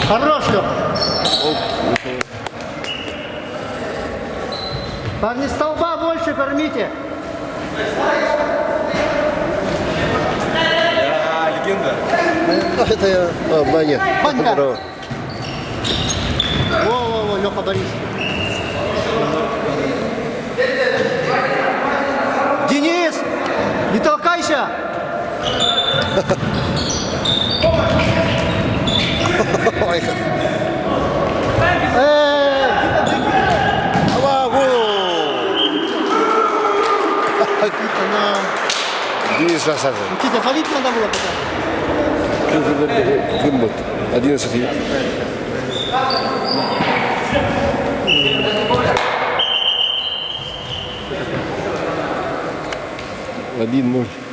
Хорош, Леха. Парни, столба больше кормите. Я легенда. Это я, а, Ваня. Ванька. Браво. Во-во-во, Леха Борис. Денис, не толкайся! Ой, Э, Браво! Никита, на... Денис Ласаров. Никита, фалить надо было потом. Ким 11. 1-0.